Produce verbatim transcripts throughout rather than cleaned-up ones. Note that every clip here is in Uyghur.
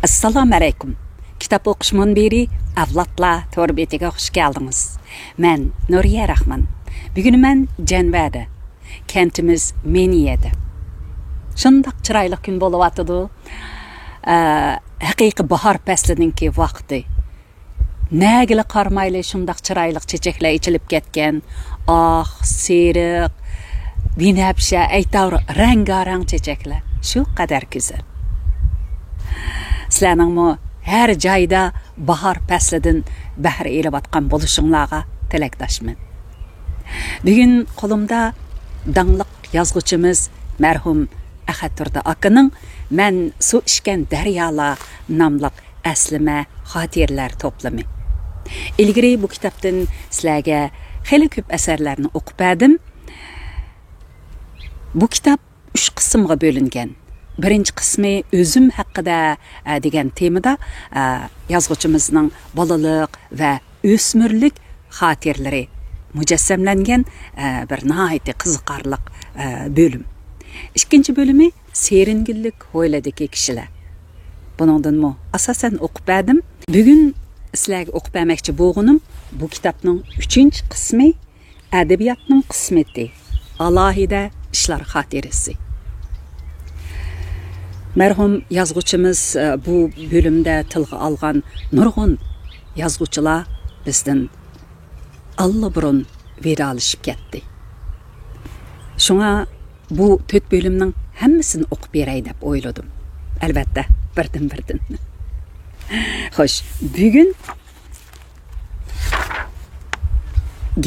ئەسسالامۇ ئەلەيكۇم. كىتاب ئوقۇش مۇنبىرى ئەۋلادلار تور بېتىگە خۇش كەلدىڭىز. مەن نۇرىيە راخمان. بۈگۈن مەن جەنۋەدە، كەنتىمىز مېنىيەدە. شۇنداق چىرايلىق كۈن بولۇۋاتىدۇ. ئە، ھەقىقىي باھار پەسلىنىڭكى ۋاقتى. نەگىلا قارىمايلى شۇنداق چىرايلىق چېچەكلەر ئېچىلىپ كەتكەن. ئاق، سېرىق، بىنەپشە، ئەيتاۋۇر رەڭگارەڭ چېچەكلەر. شۇ قەدەر گۈزەل. سىلەرنىڭمۇ ھەر جايدا باھار پەسلىدىن بەھرە ئېلىۋاتقان بولۇشۇڭلارغا تىلەكداشمەن. بۈگۈن قولۇمدا داڭلىق يازغۇچىمىز مەرھۇم ئەخەت تۇردى ئاكىنىڭ مەن سۇ ئىچكەن دەريالار ناملىق ئەسلىمە خاتىرىلەر توپلىمى. ئىلگىرى بۇ كىتابتىن سىلەرگە خېلى كۆپ ئەسەرلەرنى ئوقۇپ بەردىم. بۇ كىتاب ئۈچ قىسىمغا بۆلۈنگەن. بىرىنچى قىسمى ئۆزۈم ھەققىدە، ئە، دېگەن تېمىدا، ئە، يازغۇچىمىزنىڭ بالىلىق ۋە ئۆسمۈرلۈك خاتىرىلىرى مۇجەسسەملەنگەن، ئە، بىر ناھايىتى قىزىقارلىق، ئە، بۆلۈم. ئىككىنچى بۆلۈمى سېرىنگۈللۈك ھويلىدىكى كىشىلەر. بۇنىڭدىنمۇ ئاساسەن ئوقۇپ بەردىم. بۈگۈن سىلەرگە ئوقۇپ بەرمەكچى بولغىنىم بۇ كىتابنىڭ ئۈچىنچى قىسمى، ئەدەبىياتنىڭ قىسمىتى، ئالاھىدە ئىشلار خاتىرىسى. مەرھۇم يازغۇچىمىز، ئە، بۇ بۆلۈمدە تىلغا ئالغان نۇرغۇن يازغۇچىلار بىزدىن ئاللىبۇرۇن ۋىدالىشىپ كەتتى. شۇڭا بۇ تۆت بۆلۈمنىڭ ھەممىسىنى ئوقۇپ بېرەي دەپ ئويلىدىم. ئەلۋەتتە، بىردىن-بىردىن. خوش، بۈگۈن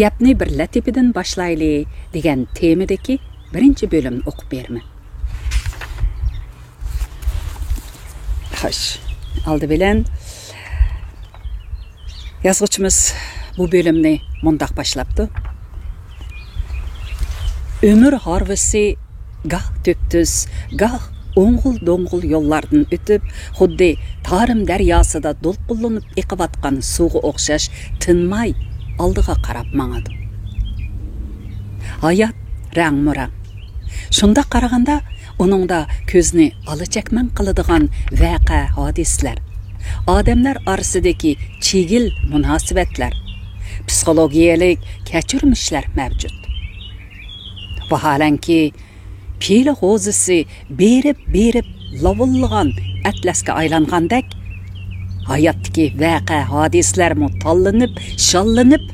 «گەپنى بىر لەتىپىدىن باشلايلى» دېگەن تېمىدىكى بىرىنچى بۆلۈمنى ئوقۇپ بېرىمەن. خوش، ئالدى بىلەن يازغۇچىمىز بۇ بۆلۈمنى مۇنداق باشلاپتۇ. ئۆمۈر ھارۋىسى گاھ تۈپتۈز، گاھ ئوڭغۇل-دوڭغۇل يوللاردىن ئۆتۈپ، خۇددى تارىم دەرياسىدا دولقۇنلىنىپ ئېقىۋاتقان سۇغا ئوخشاش تىنماي ئالدىغا قاراپ ماڭىدۇ. ھايات رەڭمۇ رەڭ. شۇنداق قارىغاندا، ئۇنىڭدا كۆزنى ئالا-چەكمەن قىلىدىغان ۋەقە-ھادىسىلەر، ئادەملەر ئارىسىدىكى چىگىل مۇناسىۋەتلەر، پسىخولوگىيەلىك كەچۈرمىشلەر مەۋجۇت. ۋاھالەنكى، پىلە غوزىسى بېرىپ-بېرىپ لاۋۇللىغان ئەتلەسكە ئايلانغاندەك، ھاياتتىكى ۋەقە-ھادىسىلەرمۇ تاللىنىپ، شاللىنىپ،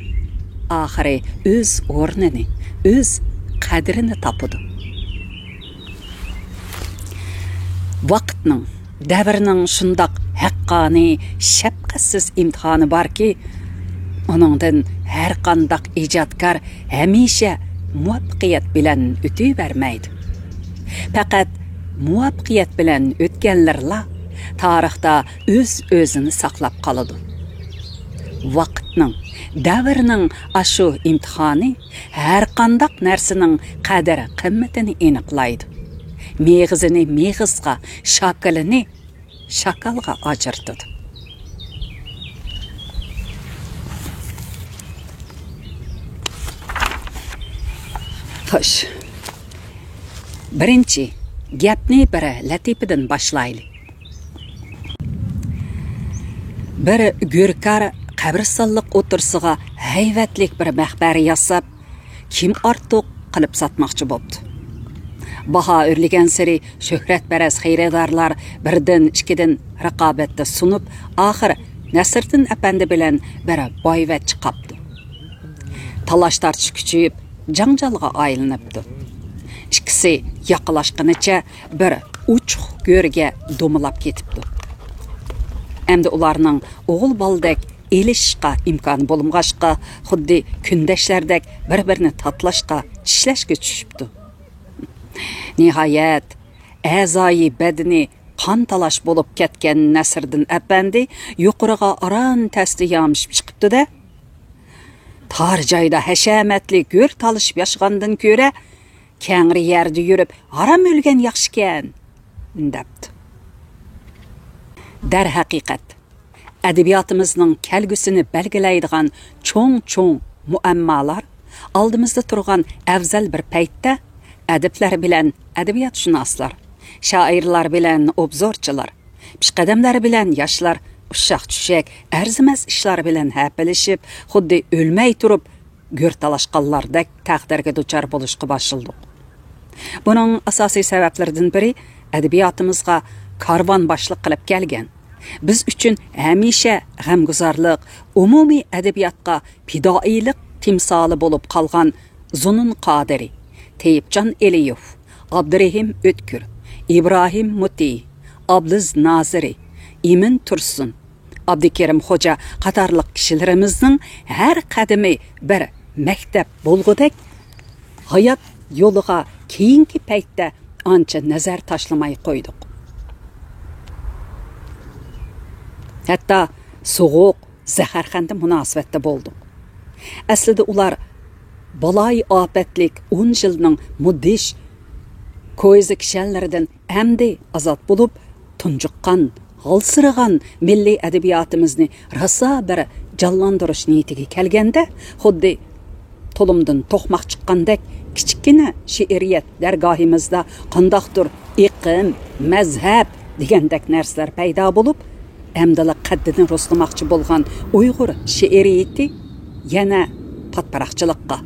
ئاخىرى ئۆز ئورنىنى، ئۆز قەدرىنى تاپىدۇ. ۋاقىتنىڭ، دەۋرنىڭ شۇنداق ھەققانىي، شەپقەتسىز ئىمتىھانى باركى، ئۇنىڭدىن ھەرقانداق ئىجادكار ھەمىشە مۇۋەپپەقىيەت بىلەن ئۆتۈۋەرمەيدۇ. پەقەت مۇۋەپپەقىيەت بىلەن ئۆتكەنلىرىلا تارىختا ئۆز-ئۆزىنى ساقلاپ قالىدۇ. ۋاقىتنىڭ، دەۋرنىڭ ئاشۇ ئىمتىھانى ھەرقانداق نەرسىنىڭ قەدىر-قىممىتىنى ئېنىقلايدۇ. مېغىزىنى مېغىزغا، شاكىلىنى شاكالغا ئاجرىتىدۇ. خوش. بىرىنچى، گەپنى بىر لەتىپىدىن باشلايلى. بىر گۆركار قەبرىستانلىق ئوتتۇرىسىغا ھەيۋەتلىك بىر مەقبەرە ياساپ، كىم ئارتۇق قىلىپ ساتماقچى بوپتۇ. باھا ئۆرلىگەنسېرى شۆھرەتپەرەس خېرىدارلار بىردىن، ئىككىدىن رىقابەتتە سۇنۇپ، ئاخىر نەسىردىن ئەپەندى بىلەن بىر بايۋەچچە قاپتۇ. تالاش-تارتىش كۈچىيىپ، جاڭجالغا ئايلىنىپتۇ. ئىككىسى ياقىلاشقىنىچە بىر ئوچۇق گۆرگە دومىلاپ كېتىپتۇ. ئەمدى ئۇلارنىڭ ئوغۇل بالىدەك ئېلىشىشقا ئىمكانى بولمىغاچقا، خۇددى كۈندەشلەردەك بىر-بىرىنى تاتىلاشقا، چىشلەشكە چۈشۈپتۇ. نىھايەت، ئەزايى بەدىنى قان تالاش بولۇپ كەتكەن نەسىردىن ئەپەندى يۇقىرىغا ئاران تەستە يامىشىپ چىقىپتۇ-دە، تار جايدا ھەشەمەتلىك گۆر تالىشىپ ياشىغاندىن كۆرە، كەڭرى يەردە يۈرۈپ ھارام ئۆلگەن ياخشىكەن، دەپتۇ. دەرھەقىقەت، ئەدەبىياتىمىزنىڭ كەلگۈسىنى بەلگىلەيدىغان چوڭ-چوڭ مۇئەممالار ئالدىمىزدا تۇرغان ئەۋزەل بىر پەيتتە، ئەدىبلەر بىلەن ئەدەبىياتشۇناسلار، شائىرلار بىلەن ئوبزورچىلار، پېشقەدەملەر بىلەن ياشلار ئۇششاق-چۈششەك، ئەرزىمەس ئىشلار بىلەن ھەپىلىشىپ، خۇددى ئۆلمەي تۇرۇپ گۆر تالاشقانلاردەك تەقدىرگە دۇچار بولۇشقا باشلىدۇق. بۇنىڭ ئاساسىي سەۋەبلىرىدىن بىرى، ئەدەبىياتىمىزغا كارۋان باشلىق قىلىپ كەلگەن، بىز ئۈچۈن ھەمىشە غەمگۇزارلىق، ئومۇمىي ئەدەبىياتقا پىدائىيلىق تىمسالى بولۇپ قالغان زۇنۇن قادىرى، تېيىپجان ئېلىيېۋ، ئابدۇرېھىم ئۆتكۈر، ئىبراھىم مۇتى، ئابلىز نازىرى، ئىمىن تۇرسۇن، ئابدۇكېرىم خوجا قاتارلىق كىشىلىرىمىزنىڭ ھەر قەدىمى بىر مەكتەپ بولغۇدەك، ھايات يولىغا كېيىنكى پەيتتە ئانچە نەزەر تاشلىماي قويدۇق. ھەتتا سوغۇق، زەھەرخەندە مۇناسىۋەتتە بولدۇق. ئەسلىدە ئۇلار بالايىئاپەتلىك ئون يىلنىڭ مۇدھىش كويزا كىشەنلىرىدىن ئەمدى ئازاد بولۇپ، تۇنجۇققان، ھالسىرىغان مىللىي ئەدەبىياتىمىزنى راسا بىر جانلاندۇرۇش نىيىتىگە كەلگەندە، خۇددى تۇلۇمدىن توقماق چىققاندەك كىچىككىنە شېئىرىيەت دەرگاھىمىزدا قانداقتۇر ئېقىم، مەزھەپ دېگەندەك نەرسىلەر پەيدا بولۇپ، ئەمدىلا قەددىنى رۇسلىماقچى بولغان ئۇيغۇر شېئىرىيىتى يەنە پاتپاراقچىلىققا،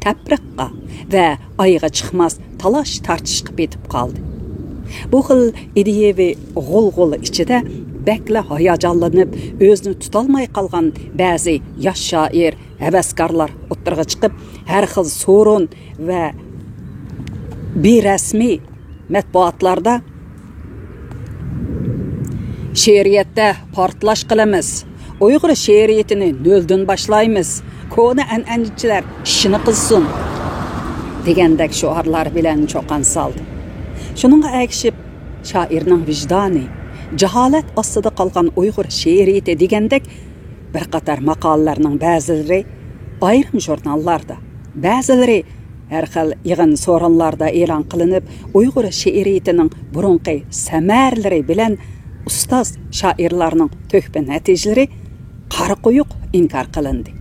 تەپرىققە ۋە ئايىغى چىقماس تالاش-تارتىشقا پېتىپ قالدى. بۇ خىل ئىدىيەۋى غۇلغۇلا ئىچىدە بەكلا ھاياجانلىنىپ، ئۆزىنى تۇتالماي قالغان بەزى ياش شائىر، ھەۋەسكارلار ئوتتۇرىغا چىقىپ، ھەر خىل سورۇن ۋە بىرەسمىي مەتبۇئاتلاردا «شېئىرىيەتتە پارتلاش قىلىمىز، ئۇيغۇر شېئىرىيىتىنى نۆلدىن باشلايمىز، كونا ئەنئەنىچىلەر ئىشىنى قىلسۇن» دېگەندەك شوئارلار بىلەن چۇقان سالدى. شۇنىڭغا ئەگىشىپ، «شائىرنىڭ ۋىجدانى»، «جاھالەت ئاستىدا قالغان ئۇيغۇر شېئىرىيىتى» دېگەندەك بىر قاتار ماقالىلەرنىڭ بەزىلىرى ئايرىم ژۇرناللاردا، بەزىلىرى ھەر خىل يىغىن سورۇنلاردا ئېلان قىلىنىپ، ئۇيغۇر شېئىرىيىتىنىڭ بۇرۇنقى سەمەرىلىرى بىلەن ئۇستاز شائىرلارنىڭ تۆھپە نەتىجىلىرى قارا قويۇق ئىنكار قىلىندى.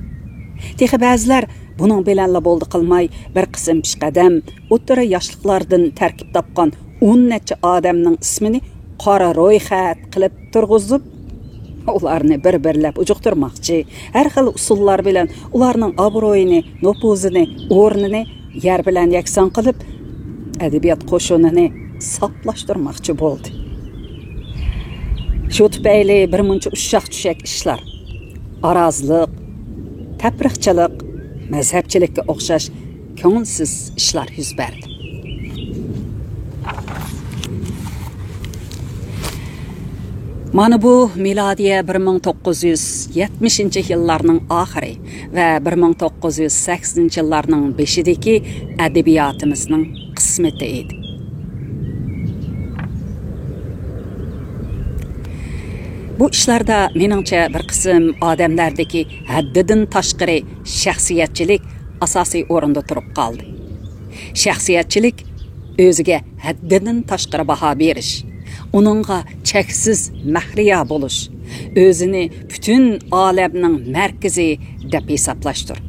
تېخى بەزىلەر بۇنىڭ بىلەنلا بولدى قىلماي، بىر قىسىم پېشقەدەم، ئوتتۇرا ياشلىقلاردىن تەركىب تاپقان ئون نەچچە ئادەمنىڭ ئىسمىنى قارا رويخەت قىلىپ تۇرغۇزۇپ، ئۇلارنى بىر-بىرلەپ ئۇجۇقتۇرماقچى، ھەر خىل ئۇسۇللار بىلەن ئۇلارنىڭ ئابرۇيىنى، نوپۇزىنى، ئورنىنى يەر بىلەن يەكسان قىلىپ، ئەدەبىيات قوشۇنىنى ساپلاشتۇرماقچى بولدى. شۇ تۈپەيلى بىر مۇنچە ئۇششاق-چۈشەك ئىشلار، ئارازلىق، تەپرىقىچىلىق، مەزھەپچىلىككە ئوخشاش كۆڭۈلسىز ئىشلار يۈز بەردى. مانا بۇ مىلادىيە بىر مىڭ توققۇز يۈز يەتمىشىنچى يىللارنىڭ ئاخىرى ۋە بىر مىڭ توققۇز يۈز سەكسىنىنچى يىللارنىڭ بېشىدىكى ئەدەبىياتىمىزنىڭ قىسمىتى ئىدى. بۇ ئىشلاردا، مېنىڭچە، بىر قىسىم ئادەملەردىكى ھەددىدىن تاشقىرى شەخسىيەتچىلىك ئاساسىي ئورۇندا تۇرۇپ قالدى. شەخسىيەتچىلىك ئۆزىگە ھەددىدىن تاشقىرى باھا بېرىش، ئۇنىڭغا چەكسىز مەھلىيا بولۇش، ئۆزىنى پۈتۈن ئالەمنىڭ مەركىزى دەپ ھېسابلاشتۇر.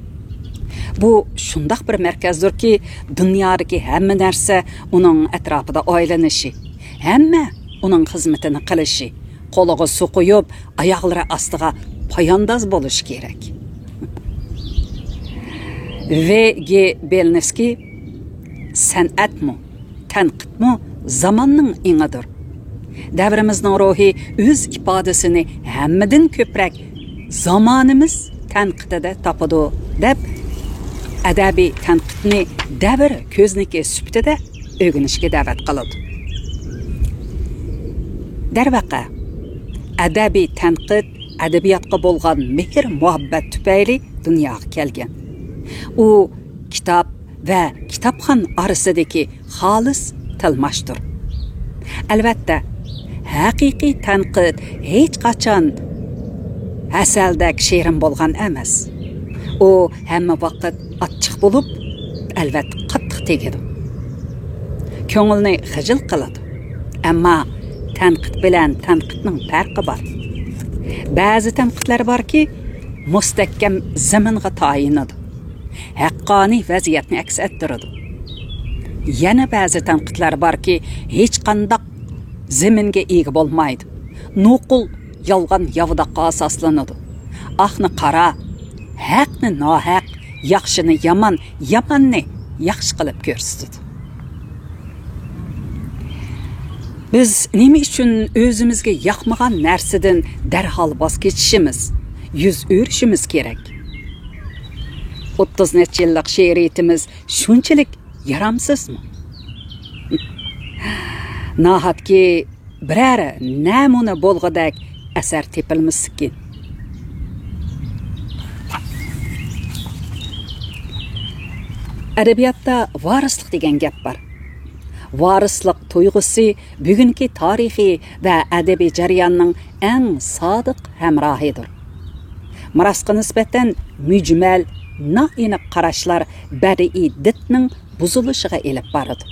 بۇ شۇنداق بىر مەركەزدۇركى، دۇنيادىكى ھەممە نەرسە ئۇنىڭ ئەتراپىدا ئايلىنىشى، ھەممە ئۇنىڭ خىزمىتىنى قىلىشى، قولىغا سۇ قۇيۇپ، ئاياغلىرى ئاستىغا پايانداز بولۇشى كېرەك. ۋ. گ. بېلنىسكىي، سەنئەتمۇ، تەنقىدمۇ زاماننىڭ ئېڭىدۇر. دەۋرىمىزنىڭ روھى ئۆز ئىپادىسىنى ھەممىدىن كۆپرەك زامانىمىز تەنقىدىدە تاپىدۇ، دەپ، ئەدەبىي تەنقىدنى دەۋر كۆزنىكى سۈپىتىدە ئۆگىنىشكە دەۋەت قىلىدۇ. دەرۋەقە، ئەدەبىي تەنقىد ئەدەبىياتقا بولغان مېھىر-مۇھەببەت تۈپەيلى دۇنياغا كەلگەن. ئۇ كىتاب ۋە كىتابخان ئارىسىدىكى خالىس تىلماشتۇر. ئەلۋەتتە، ھەقىقىي تەنقىد ھېچقاچان ھەسەلدەك شېرىن بولغان ئەمەس. ئۇ ھەممە ۋاقىت ئاچچىق بولۇپ، ئەلۋەتتە، قاتتىق تېگىدۇ. كۆڭۈلنى خىجىل قىلىدۇ. ئەمما تەنقىد بىلەن تەنقىدنىڭ پەرقى بار. بەزى تەنقىدلەر باركى، مۇستەھكەم زېمىنغا تايىنىدۇ، ھەققانىي ۋەزىيەتنى ئەكس ئەتتۈرىدۇ. يەنە بەزى تەنقىدلەر باركى، ھېچقانداق زېمىنگە ئىگە بولمايدۇ. نوقۇل يالغان ياۋىداققا ئاساسلىنىدۇ. ئاقنى قارا، ھەقنى ناھەق، ياخشىنى يامان، ياماننى ياخشى قىلىپ كۆرسىتىدۇ. بىز نېمە ئۈچۈن ئۆزىمىزگە ياقمىغان نەرسىدىن دەرھال ۋاز كېچىشىمىز، يۈز ئۆرۈشىمىز كېرەك؟ ئوتتۇز نەچچە يىللىق شېئىرىيىتىمىز شۇنچىلىك يارامسىزمۇ؟ ناھەتكى بىرەر نەمۇنە بولغۇدەك ئەسەر تېپىلمىسىكىن. ئەدەبىياتتا ۋارىسلىق دېگەن گەپ بار. ۋارىسلىق تۇيغۇسى بۈگۈنكى تارىخىي ۋە ئەدەبىي جەرياننىڭ ئەڭ سادىق ھەمراھىدۇر. مىراسقا نىسبەتەن مۈجمەل، نائېنىق قاراشلار بەدىئىي دىتنىڭ بۇزۇلۇشىغا ئېلىپ بارىدۇ.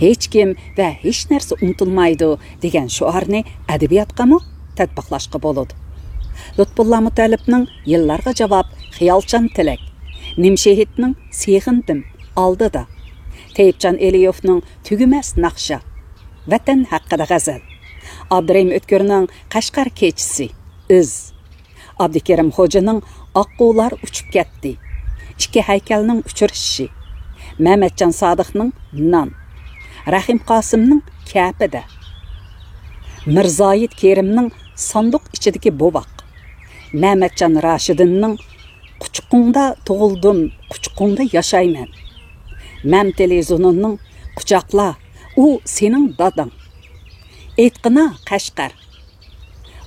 «ھېچكىم ۋە ھېچنەرسە ئۇنتۇلمايدۇ» دېگەن شوئارنى ئەدەبىياتقىمۇ تەتبىقلاشقا بولىدۇ. لۇتپۇللا مۇتەللىپنىڭ «يىللارغا جاۋاب»، «خىيالچان تىلەك»، نىمشېھىتنىڭ «سېغىندىم، ئالدىدا»، تەيىپجان ئېلىيېۋنىڭ «تۈگىمەس ناخشا»، ۋەتەن ھەققىدە غەزەل، ئابدۇرېھىم ئۆتكۈرنىڭ «قەشقەر كېچىسى»، «ئىز»، ئابدۇكېرىم خوجىنىڭ «ئاققۇلار ئۇچۇپ كەتتى»، «ئىككى ھەيكەلنىڭ ئۇچرىشىشى»، مەمەتجان سادىقنىڭ «نان»، رەھىم قاسىمنىڭ «كەپىدە»، مىرزايىت كېرىمنىڭ «ساندۇق ئىچىدىكى بوۋاق»، مەمەتجان راشىدىننىڭ «قۇچىقىڭدا تۇغۇلدۇم، قۇچىقىڭدا ياشايمەن»، مەمتىلى زۇنۇننىڭ «قۇچاقلا، ئۇ سېنىڭ داداڭ»، «ئېيتقىنا، قەشقەر»،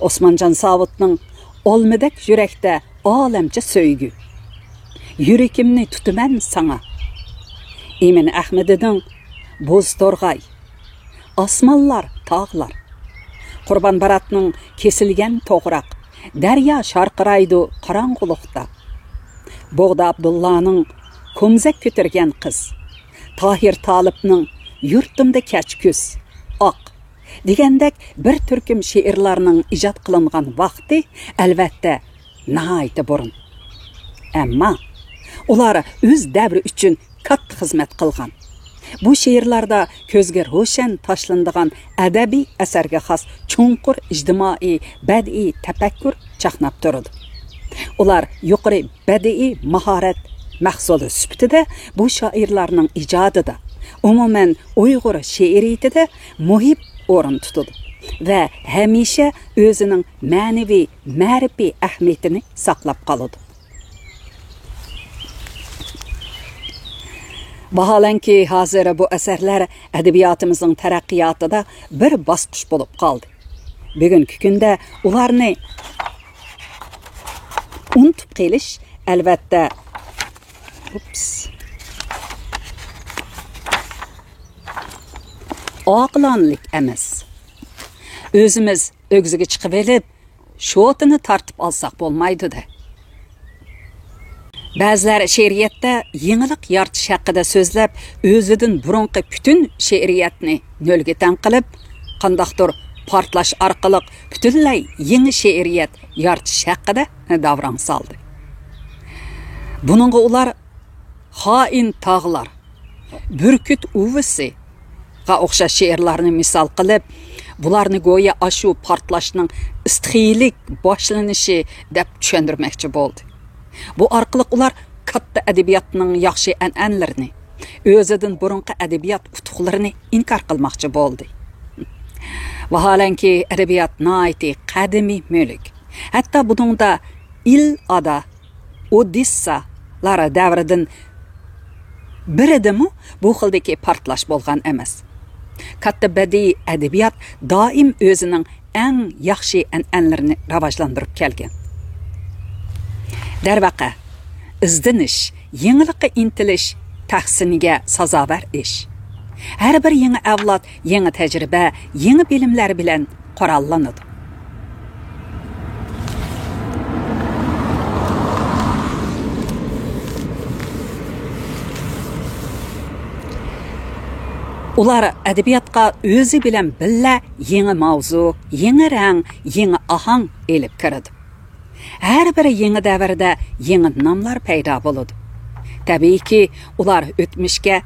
ئوسمانجان ساۋۇتنىڭ «ئالمىدەك يۈرەكتە ئالەمچە سۆيگۈ»، «يۈرىكىمنى تۇتىمەن ساڭا»، ئىمىن ئەخمىدىنىڭ «بوز تورغاي»، «ئاسمانلار، تاغلار»، قۇربان باراتنىڭ «كېسىلگەن توغراق»، «دەريا شارقىرايدۇ قاراڭغۇلۇقتا»، بوغدا ئابدۇللانىڭ «كومزەك كۆتۈرگەن قىز»، تاھىر تالىپنىڭ «يۇرتۇمدا كەچ كۈز»، «ئاق» دېگەندەك بىر تۈركۈم شېئىرلارنىڭ ئىجاد قىلىنغان ۋاقتى، ئەلۋەتتە، ناھايىتى بۇرۇن. ئەمما ئۇلار ئۆز دەۋرى ئۈچۈن كاتتا خىزمەت قىلغان. بۇ شېئىرلاردا كۆزگە روشەن تاشلىنىدىغان ئەدەبىي ئەسەرگە خاس چوڭقۇر ئىجتىمائىي بەدىئىي تەپەككۇر چاقناپ تۇرىدۇ. ئۇلار يۇقىرى بەدىئىي ماھارەت مەھسۇلى سۈپىتىدە بۇ شائىرلارنىڭ ئىجادىدا، ئومۇمەن، ئۇيغۇر شېئىرىيىتىدە مۇھىم ئورۇن تۇتىدۇ ۋە ھەمىشە ئۆزىنىڭ مەنىۋى، مەرىپىي ئەھمىيىتىنى ساقلاپ قالىدۇ. ۋاھالەنكى، ھازىر بۇ ئەسەرلەر ئەدەبىياتىمىزنىڭ تەرەققىياتىدا بىر باسقۇچ بولۇپ قالدى. بۈگۈنكى كۈندە ئۇلارنى ئۇنتۇپ قېلىش، ئەلۋەتتە، ئۇپس، ئاقىلانىلىك ئەمەس. ئۆزىمىز ئۆگزىگە چىقىۋېلىپ، شوتىنى تارتىپ ئالساق بولمايدۇ-دە. بەزىلەر شېئىرىيەتتە يېڭىلىق يارىتىش ھەققىدە سۆزلەپ، ئۆزىدىن بۇرۇنقى پۈتۈن شېئىرىيەتنى نۆلگە تەڭ قىلىپ، قانداقتۇر پارتلاش ئارقىلىق پۈتۈنلەي يېڭى شېئىرىيەت يارىتىش ھەققىدە داۋراڭ سالدى. بۇنىڭغا ئۇلار «خائىن تاغلار»، «بۈركۈت ئۇۋىسى» غا ئوخشاش شېئىرلارنى مىسال قىلىپ، بۇلارنى گويا ئاشۇ پارتلاشنىڭ ئىستىخىيلىك باشلىنىشى دەپ چۈشەندۈرمەكچى بولدى. بۇ ئارقىلىق ئۇلار كاتتا ئەدەبىياتنىڭ ياخشى ئەنئەنىلىرىنى، ئۆزىدىن بۇرۇنقى ئەدەبىيات ئۇتۇقلىرىنى ئىنكار قىلماقچى بولدى. ۋاھالەنكى، ئەدەبىيات ناھايىتى قەدىمىي مۈلۈك. ھەتتا بۇنىڭدا ئىل ئادا، ئودېسسالار دەۋرىدىن بىرىدىمۇ بۇ خىلدىكى پارتلاش بولغان ئەمەس. كاتتا بەدىئىي ئەدەبىيات دائىم ئۆزىنىڭ ئەڭ ياخشى ئەنئەنىلىرىنى راۋاجلاندۇرۇپ كەلگەن. دەرۋەقە، ئىزدىنىش، يېڭىلىققا ئىنتىلىش تەھسىنگە سازاۋەر ئىش. ھەر بىر يېڭى ئەۋلاد يېڭى تەجرىبە، يېڭى بىلىملەر بىلەن قوراللىنىدۇ. ئۇلار ئەدەبىياتقا ئۆزى بىلەن بىللە يېڭى ماۋزۇ، يېڭى رەڭ، يېڭى ئاھاڭ ئېلىپ كىرىدۇ. ھەر بىر يېڭى دەۋردە يېڭى ناملار پەيدا بولىدۇ. تەبىئىيكى، ئۇلار ئۆتمۈشكە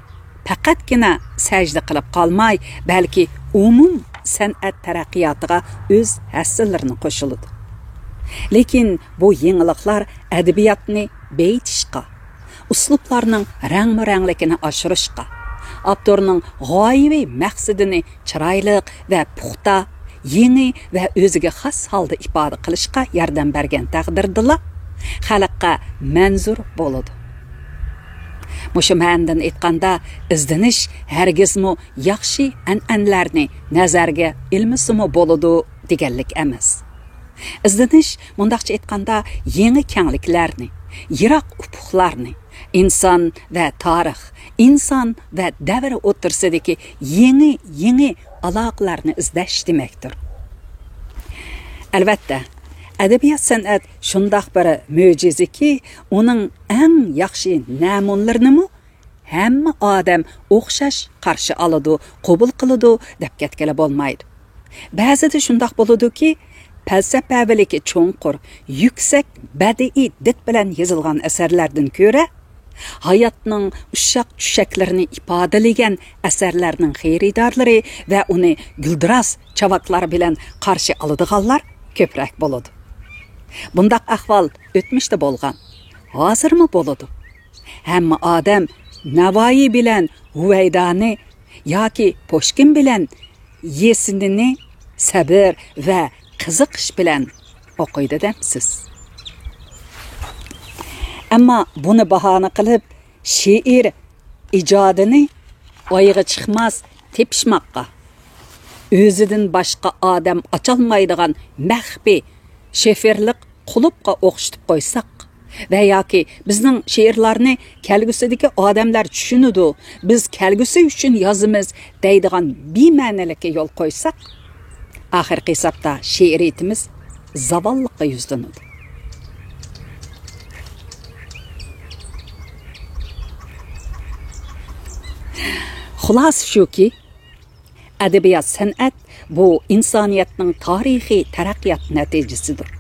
پەقەتكىنە سەجدە قىلىپ قالماي، بەلكى ئومۇم سەنئەت تەرەققىياتىغا ئۆز ھەسسىلىرىنى قوشۇلىدۇ. لېكىن بۇ يېڭىلىقلار ئەدەبىياتنى بېيىتىشقا، ئۇسلۇبلارنىڭ رەڭمۇرەڭلىكىنى ئاشۇرۇشقا، ئاپتورنىڭ غايىۋى مەقسىتىنى چىرايلىق ۋە پۇختا، يېڭى ۋە ئۆزىگە خاس ھالدا ئىپادە قىلىشقا ياردەم بەرگەن تەقدىردىلا، خەلققە مەنزۇر بولىدۇ. مۇشۇ مەنىدىن ئېيتقاندا، ئىزدىنىش ھەرگىزمۇ ياخشى ئەنئەنىلەرنى نەزەرگە ئىلمىسىمۇ بولىدۇ دېگەنلىك ئەمەس. ئىزدىنىش، مۇنداقچە ئېيتقاندا، يېڭى كەڭلىكلەرنى، يىراق ئۇپۇقلارنى، ئىنسان ۋە تارىخ، ئىنسان ۋە دەۋر ئوتتۇرىسىدىكى يېڭى، يېڭى ئالاقىلارنى ئىزدەش دېمەكتۇر. ئەلۋەتتە، ئەدەبىيات سەنئەت شۇنداق بىر مۆجىزىكى، ئۇنىڭ ئەڭ ياخشى نەمۇنىلىرىنىمۇ ھەممە ئادەم ئوخشاش قارشى ئالىدۇ، قوبۇل قىلىدۇ دەپ كەتكىلى بولمايدۇ. بەزىدە شۇنداق بولىدۇكى، پەلسەپىۋىلىكى چوڭقۇر، يۈكسەك بەدىئىي دىت بىلەن يېزىلغان ئەسەرلەردىن كۆرە، ھاياتنىڭ ئۇششاق چۈشەكلىرىنى ئىپادىلىگەن ئەسەرلەرنىڭ خېرىدارلىرى ۋە ئۇنى گۈلدۈراس چاۋاكلار بىلەن قارشى ئالىدىغانلار كۆپرەك بولىدۇ. بۇنداق ئەھۋال ئۆتمۈشتە بولغان، ھازىرمۇ بولىدۇ. ھەممە ئادەم نەۋايى بىلەن ھۈۋەيدانى ياكى پۇشكىن بىلەن يېسىنىنى سەبىر ۋە قىزىقىش بىلەن ئوقۇيدۇ دەمسىز؟ ئەمما بۇنى باھانە قىلىپ، شېئىر ئىجادىنى ئايىغى چىقماس تېپىشماققا، ئۆزىدىن باشقا ئادەم ئاچالمايدىغان مەخپىي شىفىرلىق قۇلۇپقا ئوخشىتىپ قويساق ۋە ياكى بىزنىڭ شېئىرلارنى كەلگۈسىدىكى ئادەملەر چۈشىنىدۇ، بىز كەلگۈسى ئۈچۈن يازىمىز دەيدىغان بىمەنىلىككە يول قويساق، ئاخىرقى ھېسابتا شېئىرىيىتىمىز زاۋاللىققا يۈزلىنىدۇ. خۇلاسە شۇكى، ئەدەبىيات سەنئەت بۇ ئىنسانىيەتنىڭ تارىخىي تەرەققىيات نەتىجىسىدۇر.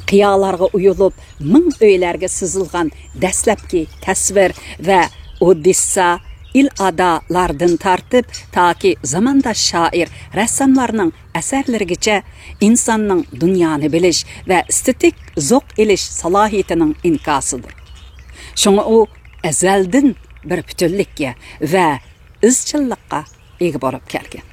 قىيالارغا ئويۇلۇپ، مىڭ ئۆيلەرگە سىزىلغان دەسلەپكى تەسۋىر ۋە ئودېسسا، ئىلئادالاردىن تارتىپ، تاكى زامانداش شائىر، رەسساملارنىڭ ئەسەرلىرىگىچە ئىنساننىڭ دۇنيانى بىلىش ۋە ئېستېتىك زوق ئېلىش سالاھىيىتىنىڭ ئىنكاسىدۇر. شۇڭا ئۇ ئەزەلدىن بىر پۈتۈنلۈككە ۋە ئىزچىللىققا ئىگە بولۇپ كەلگەن.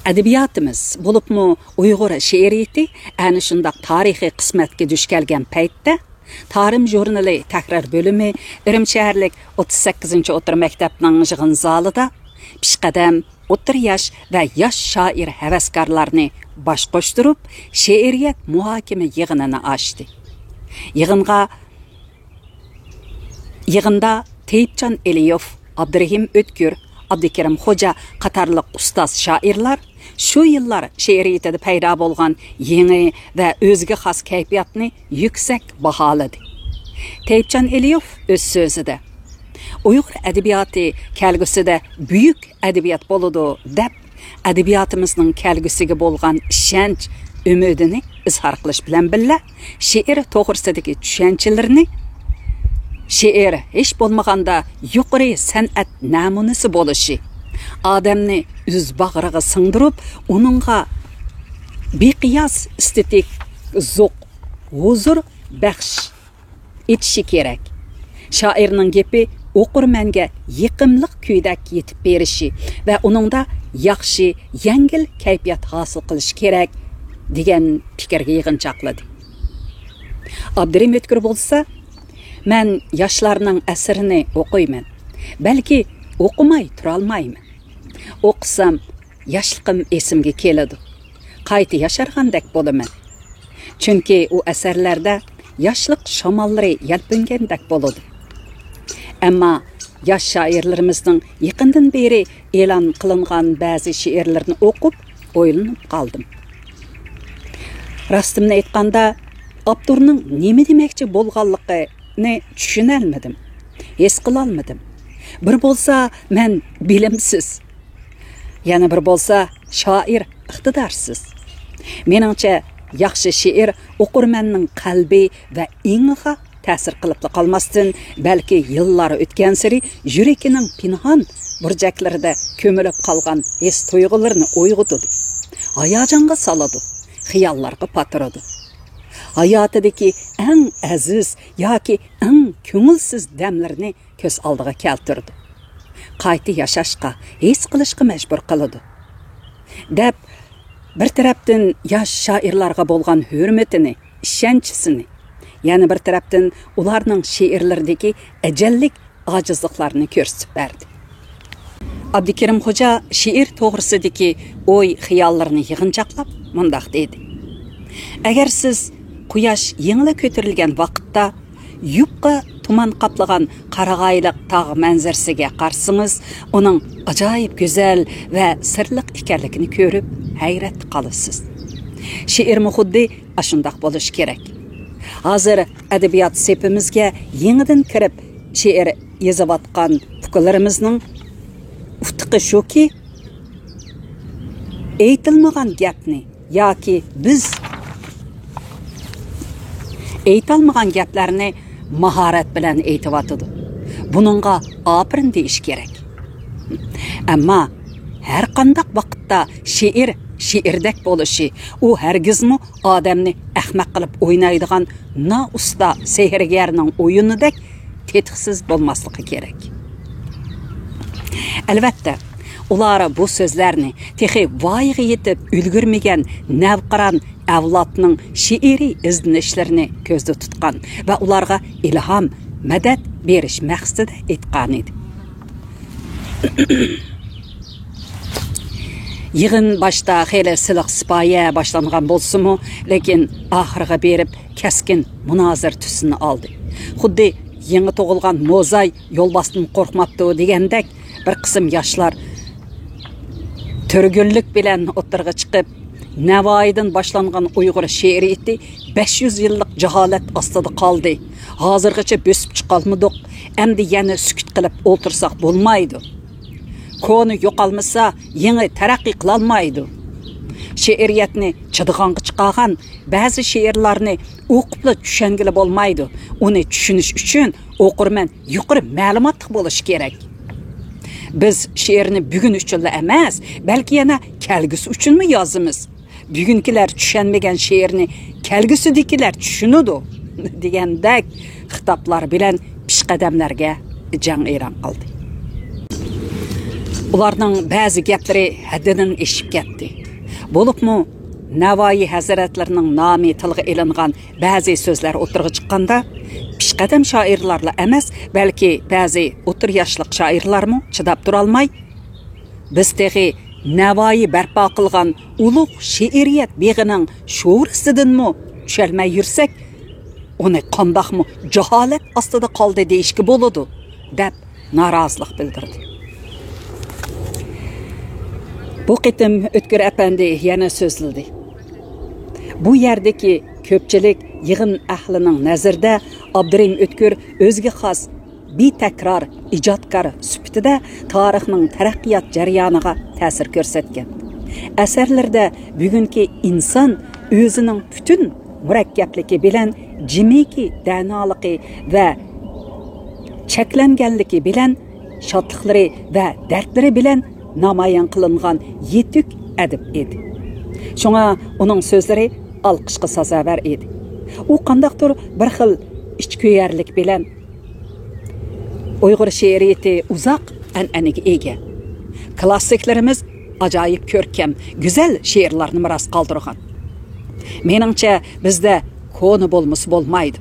ئەدەبىياتىمىز، بولۇپمۇ ئۇيغۇر شېئىرىيىتى ئەنە شۇنداق تارىخىي قىسمەتكە دۇچ كەلگەن پەيتتە، تارىم ژۇرنىلى تەھرىر بۆلۈمى ئۈرۈمچى شەھەرلىك ئوتتۇز سەككىزىنچى ئوتتۇرا مەكتەپنىڭ يىغىن زالىدا پېشقەدەم ئوتتۇرا ياش ۋە ياش شائىر ھەۋەسكارلارنى باش قوشتۇرۇپ، شېئىرىيەت مۇھاكىمە يىغىنىنى ئاچتى. يىغىنغا، يىغىندا تېيىپجان ئېلىيېف، ئابدۇرېھىم ئۆتكۈر، ئابدۇكېرىم خوجا قاتارلىق ئۇستاز شائىرلار شۇ يىللار شېئىرىيىتىدە پەيدا بولغان يېڭى ۋە ئۆزىگە خاس كەيپىياتنى يۈكسەك باھالىدى. تېيىپجان ئېلىيېف ئۆز سۆزىدە، ئۇيغۇر ئەدەبىياتى كەلگۈسىدە بۈيۈك ئەدەبىيات بولىدۇ، دەپ، ئەدەبىياتىمىزنىڭ كەلگۈسىگە بولغان ئىشەنچ ئۈمىدىنى ئىزھار قىلىش بىلەن بىللە، شېئىر توغرىسىدىكى چۈشەنچىلىرىنى، شېئىر ھېچ بولمىغاندا يۇقىرى سەنئەت نەمۇنىسى بولۇشى، ئادەمنى ئۆز باغرىغا سىڭدۈرۈپ، ئۇنىڭغا بىقىياس ئېستېتىك زوق، ھۇزۇر بەخش ئېتىشى كېرەك. شائىرنىڭ گېپى ئوقۇرمەنگە يېقىملىق كۈيدەك يېتىپ بېرىشى ۋە ئۇنىڭدا ياخشى، يەڭگىل كەيپىيات ھاسىل قىلىشى كېرەك، دېگەن پىكىرگە يىغىنچاقلىدى. ئابدۇرېھىم ئۆتكۈر بولسا، مەن ياشلارنىڭ ئەسىرىنى ئوقۇيمەن. بەلكى ئوقۇماي تۇرالمايمەن. ئوقۇسام، ياشلىقىم ئېسىمگە كېلىدۇ. قايتا ياشارغاندەك بولىمەن. چۈنكى ئۇ ئەسەرلەردە ياشلىق شاماللىرى يەلپۈنگەندەك بولىدۇ. ئەمما ياش شائىرلىرىمىزنىڭ يېقىندىن بېرى ئېلان قىلىنغان بەزى شېئىرلىرىنى ئوقۇپ ئويلىنىپ قالدىم. راستىمنى ئېيتقاندا، ئاپتورنىڭ نېمە دېمەكچى بولغانلىقىنى چۈشىنەلمىدىم، ھېس قىلالمىدىم. بىر بولسا مەن بىلىمسىز، يەنە بىر بولسا شائىر ئىقتىدارسىز. مېنىڭچە، ياخشى شېئىر ئوقۇرمەننىڭ قەلبى ۋە ئېڭىغا تەسىر قىلىپلا قالماستىن، بەلكى يىللار ئۆتكەنسېرى يۈرىكىنىڭ پىنھان بۇرجەكلىرىدە كۆمۈلۈپ قالغان ھېس-تۇيغۇلىرىنى ئويغىتىدۇ، ھاياجانغا سالىدۇ، خىياللارغا پاتۇرىدۇ. ھاياتىدىكى ئەڭ ئەزىز ياكى ئەڭ كۆڭۈلسىز دەملىرىنى كۆز ئالدىغا كەلتۈرىدۇ. قايتا ياشاشقا، ھېس قىلىشقا مەجبۇر قىلىدۇ. دەپ، بىر تەرەپتىن ياش شائىرلارغا بولغان ھۆرمىتىنى، ئىشەنچىسىنى، يەنە بىر تەرەپتىن ئۇلارنىڭ شېئىرلىرىدىكى ئەجەللىك ئاجىزلىقلارنى كۆرسىتىپ بەردى. ئابدۇكېرىم خوجا شېئىر توغرىسىدىكى ئوي-خىياللىرىنى يىغىنچاقلاپ مۇنداق دېدى: ئەگەر سىز قۇياش يېڭىلا كۆتۈرۈلگەن ۋاقىتتا يۇپقا تۇمان قاپلىغان قارىغايلىق تاغ مەنزىرىسىگە قارىسىڭىز، ئۇنىڭ ئاجايىپ گۈزەل ۋە سىرلىق ئىكەنلىكىنى كۆرۈپ ھەيرەتتە قالىسىز. شېئىرمۇ خۇددى ئاشۇنداق بولۇشى كېرەك. ھازىر ئەدەبىيات سېپىمىزگە يېڭىدىن كىرىپ شېئىر يېزىۋاتقان ئۇكىلىرىمىزنىڭ ئۇتۇقى شۇكى، ئېيتىلمىغان گەپنى ياكى بىز ئېيتالمىغان گەپلەرنى ماھارەت بىلەن ئېيتىۋاتىدۇ. بۇنىڭغا ئاپىرىن دېيىش كېرەك. ئەمما ھەر قانداق ۋاقىتتا شېئىر شېئىردەك بولۇشى، ئۇ ھەرگىزمۇ ئادەمنى ئەخمەق قىلىپ ئوينايدىغان نائۇستا سېھىرگەرنىڭ ئويۇنىدەك تېتىقسىز بولماسلىقى كېرەك. ئەلۋەتتە، ئۇلار بۇ سۆزلەرنى تېخى ۋايىغا يېتىپ ئۈلگۈرمىگەن نەۋقىران ئەۋلادنىڭ شېئىرىي ئىزدىنىشلىرىنى كۆزدە تۇتقان ۋە ئۇلارغا ئىلھام، مەدەت بېرىش مەقسىتىدە ئېيتقانىدى. يىغىن باشتا خېلى سىلىق-سىپايە باشلانغان بولسىمۇ، لېكىن ئاخىرىغا بېرىپ كەسكىن مۇنازىرە تۈسىنى ئالدى. خۇددى يېڭى تۇغۇلغان موزاي يولۋاستىن قورقماپتۇ دېگەندەك، بىر قىسىم ياشلار تۈرگۈنلۈك بىلەن ئوتتۇرىغا چىقىپ، نەۋايىدىن باشلانغان ئۇيغۇر شېئىرىيىتى بەش يۈز يىللىق جاھالەت ئاستىدا قالدى. ھازىرغىچە بۆسۈپ چىقالمىدۇق. ئەمدى يەنە سۈكۈت قىلىپ ئولتۇرساق بولمايدۇ. كونا يوقالمىسا، يېڭى تەرەققىي قىلالمايدۇ. شېئىرىيەتنى چىدىغانغا چىقارغان بەزى شېئىرلارنى ئوقۇپلا چۈشەنگىلى بولمايدۇ. ئۇنى چۈشىنىش ئۈچۈن ئوقۇرمەن يۇقىرى مەلۇماتلىق بولۇشى كېرەك. بىز شېئىرنى بۈگۈن ئۈچۈنلا ئەمەس، بەلكى يەنە كەلگۈسى ئۈچۈنمۇ يازىمىز. بۈگۈنكىلەر چۈشەنمىگەن شېئىرنى كەلگۈسىدىكىلەر چۈشىنىدۇ، دېگەندەك خىتابلار بىلەن پېشقەدەملەرگە جەڭ ئېلان قىلدى. ئۇلارنىڭ بەزى گەپلىرى ھەددىدىن ئېشىپ كەتتى. بولۇپمۇ نەۋايى ھەزرەتلىرىنىڭ نامى تىلغا ئېلىنغان بەزى سۆزلەر ئوتتۇرىغا چىققاندا، پېشقەدەم شائىرلارلا ئەمەس، بەلكى بەزى ئوتتۇرا ياشلىق شائىرلارمۇ چىداپ تۇرالماي، بىز تېخى نەۋايى بەرپا قىلغان ئۇلۇغ شېئىرىيەت بېغىنىڭ شورىسىدىنمۇ چۈشەلمەي يۈرسەك، ئۇنى قانداقمۇ جاھالەت ئاستىدا قالدى دېيىشكە بولىدۇ، دەپ نارازىلىق بىلدۈردى. بۇ قېتىم ئۆتكۈر ئەپەندى يەنە سۆزلىدى. بۇ يەردىكى كۆپچىلىك يىغىن ئەھلىنىڭ نەزىرىدە ئابدۇرېھىم ئۆتكۈر ئۆزىگە خاس بىتەكرار ئىجادكار سۈپىتىدە تارىخنىڭ تەرەققىيات جەريانىغا تەسىر كۆرسەتكەن. ئەسەرلىرىدە بۈگۈنكى ئىنسان ئۆزىنىڭ پۈتۈن مۇرەككەپلىكى بىلەن، جىمىكى دەنالىقى ۋە چەكلەنگەنلىكى بىلەن، شادلىقلىرى ۋە دەردلىرى بىلەن نامايان قىلىنغان يېتۈك ئەدىب ئىدى. شۇڭا ئۇنىڭ سۆزلىرى ئالقىشقا سازاۋەر ئىدى. ئۇ قانداقتۇر بىر خىل ئىچكۆيەرلىك بىلەن، ئۇيغۇر شېئىرىيىتى ئۇزاق ئەنئەنىگە ئىگە. كلاسسىكلىرىمىز ئاجايىپ كۆركەم، گۈزەل شېئىرلارنى مىراس قالدۇرغان. مېنىڭچە، بىزدە كونا بولمىسا بولمايدۇ.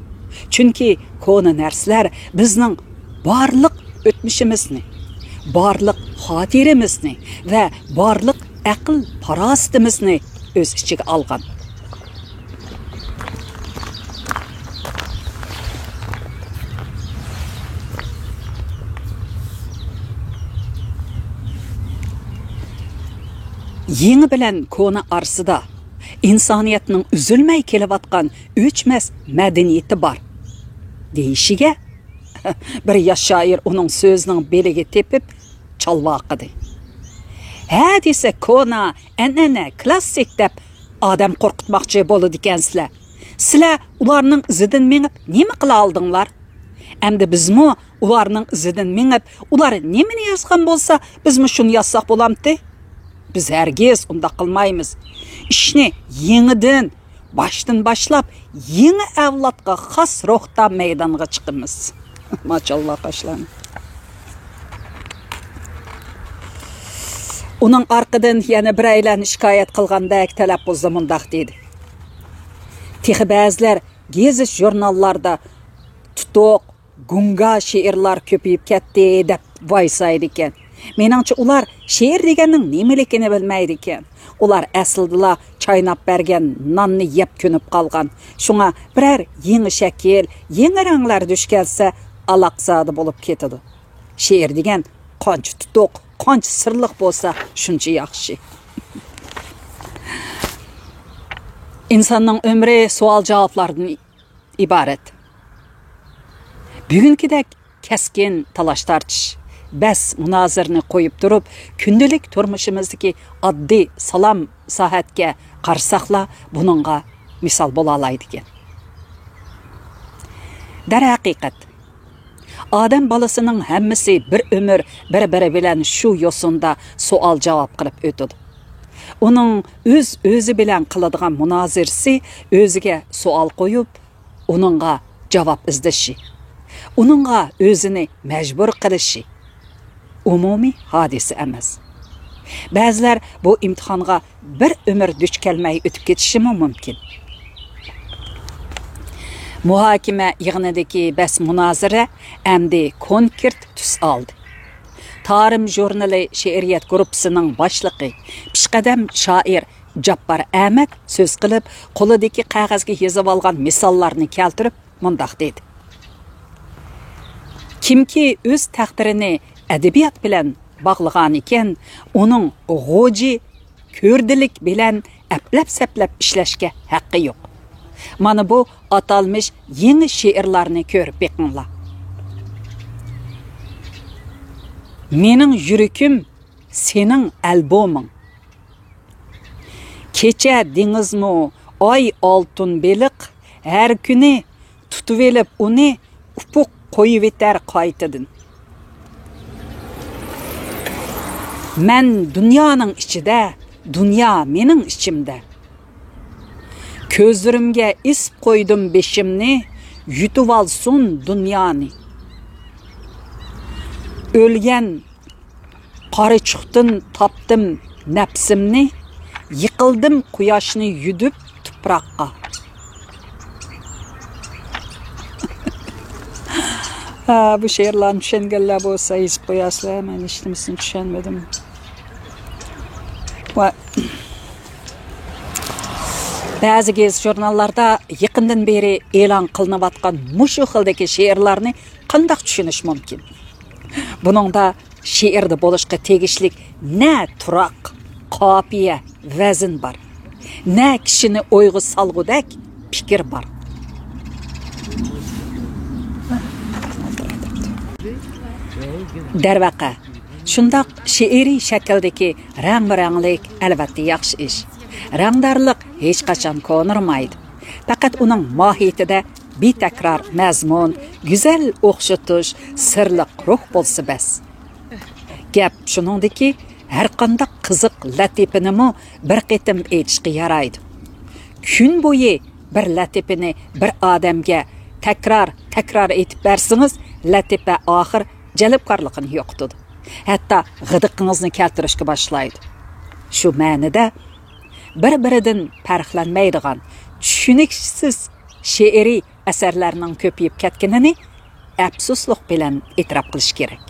چۈنكى كونا نەرسىلەر بىزنىڭ بارلىق ئۆتمۈشىمىزنى، بارلىق خاتىرىمىزنى ۋە بارلىق ئەقىل-پاراسىتىمىزنى ئۆز ئىچىگە ئالغان. يېڭى بىلەن كونا ئارىسىدا ئىنسانىيەتنىڭ ئۈزۈلمەي كېلىۋاتقان ئۆچمەس مەدەنىيىتى بار، دېيىشىگە، بىر ياش شائىر ئۇنىڭ سۆزىنىڭ بېلىگە تېپىپ چالۋاقىدى. ھە دېسە كونا، ئەنئەنە، كلاسسىك دەپ ئادەم قورقۇتماقچى بولىدىكەنسىلەر. سىلەر ئۇلارنىڭ ئىزىدىن مېڭىپ نېمە قىلالىدىڭلار؟ ئەمدى بىزمۇ ئۇلارنىڭ ئىزىدىن مېڭىپ، ئۇلار نېمىنى يازغان بولسا، بىزمۇ شۇنى يازساق بولامتى؟ بىز ھەرگىز ئۇنداق قىلمايمىز. ئىشنى يېڭىدىن، باشتىن باشلاپ، يېڭى ئەۋلادقا خاس روھتا مەيدانغا چىقىمىز. ماشاللا قاشلارنى. ئۇنىڭ ئارقىدىن يەنە بىرەيلەن شىكايەت قىلغاندەك تەلەپپۇزدا مۇنداق دېدى: تېخى بەزىلەر گېزىت-ژۇرناللاردا تۇتۇق، گۇڭگا شېئىرلار كۆپىيىپ كەتتى دەپ ۋايسايدىكەن. مېنىڭچە، ئۇلار شېئىر دېگەننىڭ نېمىلىكىنى بىلمەيدىكەن. ئۇلار ئەسلىدىلا چايناپ بەرگەن ناننى يەپ كۆنۈپ قالغان. شۇڭا بىرەر يېڭى شەكىل، يېڭى رەڭلەر دۇچ كەلسە، ئالاقزادە بولۇپ كېتىدۇ. شېئىر دېگەن قانچە تۇتۇق، قانچە سىرلىق بولسا، شۇنچە ياخشى. ئىنساننىڭ ئۆمرى سوئال-جاۋابلاردىن ئىبارەت. بۈگۈنكىدەك كەسكىن تالاش-تارتىش، بەس-مۇنازىرىنى قويۇپ تۇرۇپ، كۈندىلىك تۇرمۇشىمىزدىكى ئاددىي سالام ساھەتكە قارىساقلا، بۇنىڭغا مىسال بولالايدىكەن. دەرھەقىقەت، ئادەم بالىسىنىڭ ھەممىسى بىر ئۆمۈر بىر-بىرى بىلەن شۇ يوسۇندا سوئال-جاۋاب قىلىپ ئۆتىدۇ. ئۇنىڭ ئۆز-ئۆزى بىلەن قىلىدىغان مۇنازىرىسى، ئۆزىگە سوئال قويۇپ، ئۇنىڭغا جاۋاب ئىزدىشى، ئۇنىڭغا ئۆزىنى مەجبۇر قىلىشى ئومۇمىي ھادىسە ئەمەس. بەزىلەر بۇ ئىمتىھانغا بىر ئۆمۈر دۇچ كەلمەي ئۆتۈپ كېتىشىمۇ مۇمكىن. مۇھاكىمە يىغىنىدىكى بەس-مۇنازىرە ئەمدى كونكرېت تۈس ئالدى. تارىم ژۇرنىلى شېئىرىيەت گۇرۇپپىسىنىڭ باشلىقى، پېشقەدەم شائىر جاپپار ئەمەت سۆز قىلىپ، قولىدىكى قەغەزگە يېزىۋالغان مىساللارنى كەلتۈرۈپ مۇنداق دېدى: كىمكى ئۆز تەقدىرىنى ئەدەبىيات بىلەن باغلىغانىكەن، ئۇنىڭ غوجى كۆردىلىك بىلەن ئەپلەپ-سەپلەپ ئىشلەشكە ھەققى يوق. مانا بۇ ئاتالمىش يېڭى شېئىرلارنى كۆرۈپ بېقىڭلار. مېنىڭ يۈرىكىم سېنىڭ ئالبومۇڭ. كېچە دېڭىزمۇ، ئاي ئالتۇن بېلىق، ھەر كۈنى تۇتۇۋېلىپ ئۇنى ئۇپۇق قويۇۋېتەر قايتىدىن. مەن دۇنيانىڭ ئىچىدە، دۇنيا مېنىڭ ئىچىمدە. كۆزلىرىمگە ئېسىپ قويدۇم بېشىمنى، يۇتۇۋالسۇن دۇنيانى. ئۆلگەن قارىچۇقتىن تاپتىم نەپسىمنى، يىقىلدىم قۇياشنى يۈدۈپ تۇپراققا. ھە، بۇ شېئىرلارنى چۈشەنگەنلەر بولسا يېزىپ قويارسىلەر، مەن ھېچنېمىسىنى چۈشەنمىدىم. ۋە بەزى گېزىت-ژۇرناللاردا يېقىندىن بېرى ئېلان قىلىنىۋاتقان مۇشۇ خىلدىكى شېئىرلارنى قانداق چۈشىنىش مۇمكىن؟ بۇنىڭدا شېئىردا بولۇشقا تېگىشلىك نە تۇراق، قاپىيە، ۋەزىن بار، نە كىشىنى ئويغا سالغۇدەك پىكىر بار. دەرۋەقە، شۇنداق شېئىرىي شەكىلدىكى رەڭمۇرەڭلىك ئەلۋەتتە ياخشى ئىش. رەڭدارلىق ھېچقاچان كونىرىمايدۇ. پەقەت ئۇنىڭ ماھىيىتىدە بىتەكرار مەزمۇن، گۈزەل ئوخشىتىش، سىرلىق روھ بولسا بەس. گەپ شۇنىڭدىكى، ھەرقانداق قىزىق لەتىپىنىمۇ بىر قېتىم ئېيتىشقا يارايدۇ. كۈن بويى بىر لەتىپىنى بىر ئادەمگە تەكرار، تەكرار ئېيتىپ بەرسىڭىز، لەتىپە ئاخىر جەلپكارلىقىنى يوقىتىدۇ. ھەتتا غىدىقىڭىزنى كەلتۈرۈشكە باشلايدۇ. شۇ مەنىدە، بىر-بىرىدىن پەرقلەنمەيدىغان، چۈشىنىكسىز شېئىرىي ئەسەرلەرنىڭ كۆپىيىپ كەتكىنىنى ئەپسۇسلۇق بىلەن ئېتىراپ قىلىش كېرەك.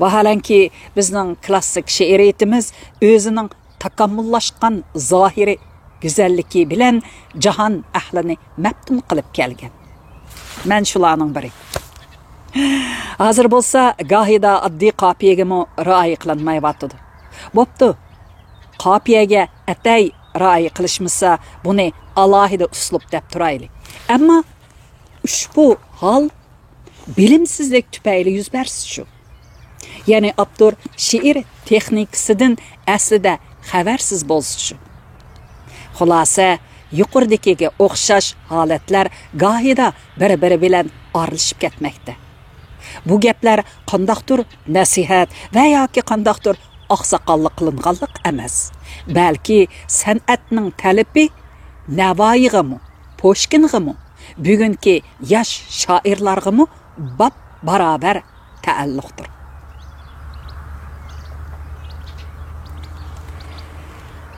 ۋاھالەنكى، بىزنىڭ كلاسسىك شېئىرىيىتىمىز ئۆزىنىڭ تاكامۇللاشقان زاھىرى گۈزەللىكى بىلەن جاھان ئەھلىنى مەپتۇن قىلىپ كەلگەن. مەن شۇلارنىڭ بىرى. ھازىر بولسا گاھىدا ئاددىي قاپىيەگىمۇ رىئايە قىلىنمايۋاتىدۇ. بوپتۇ، قاپىيەگە ئەتەي رىئايە قىلىشمىسا، بۇنى ئالاھىدە ئۇسلۇب دەپ تۇرايلى. ئەمما ئۇشبۇ ھال بىلىمسىزلىك تۈپەيلى يۈز بەرسىچۇ؟ يەنى ئاپتور شېئىر تېخنىكىسىدىن ئەسلىدە خەۋەرسىز بولسىچۇ؟ خۇلاسە، يۇقىرىدىكىگە ئوخشاش ھالەتلەر گاھىدا بىر-بىرى بىلەن ئارىلىشىپ كەتمەكتە. بۇ گەپلەر قانداقتۇر نەسىھەت ۋە ياكى قانداقتۇر ئاقساقاللىق قىلىنغانلىق ئەمەس، بەلكى سەنئەتنىڭ تەلىپى نەۋايىغىمۇ، پۇشكىنغىمۇ، بۈگۈنكى ياش شائىرلارغىمۇ باپ-باراۋەر تەئەللۇقتۇر.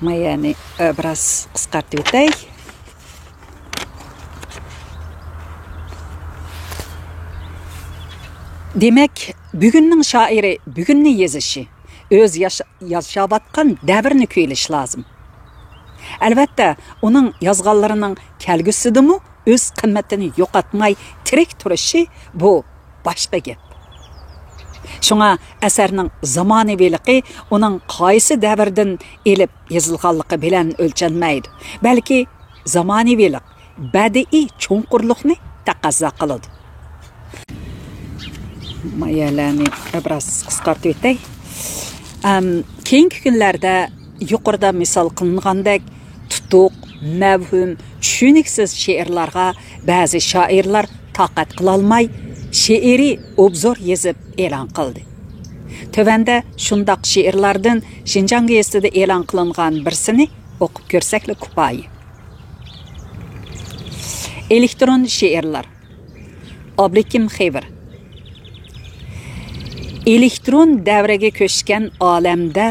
مايەنى بىراز قىسقارتىۋېتەي. دېمەك، بۈگۈننىڭ شائىرى بۈگۈننى يېزىشى، ئۆز ياشا-، ياشاۋاتقان دەۋرنى كۈيلىشى لازىم. ئەلۋەتتە، ئۇنىڭ يازغانلىرىنىڭ كەلگۈسىدىمۇ ئۆز قىممىتىنى يوقاتماي تىرىك تۇرۇشى، بۇ باشقا گەپ. شۇڭا ئەسەرنىڭ زامانىۋىلىقى ئۇنىڭ قايسى دەۋردىن ئېلىپ يېزىلغانلىقى بىلەن ئۆلچەنمەيدۇ، بەلكى زامانىۋىلىق بەدىئىي چوڭقۇرلۇقنى تەقەززا قىلىدۇ. مايەلەرنى بىراز قىسقارتىۋېتەي. ئەم، كېيىنكى كۈنلەردە يۇقىرىدا مىسال قىلىنغاندەك تۇتۇق، مەۋھۇم، چۈشىنىكسىز شېئىرلارغا بەزى شائىرلار تاقەت قىلالماي، شېئىرىي ئوبزور يېزىپ ئېلان قىلدى. تۆۋەندە شۇنداق شېئىرلاردىن شىنجاڭ گېزىتىدە ئېلان قىلىنغان بىرسىنى ئوقۇپ كۆرسەكلا كۇپايە. ئېلېكترون شېئىرلار. ئابلىكىم خېۋىر. ئېلېكترون دەۋرىگە كۆچكەن ئالەمدە،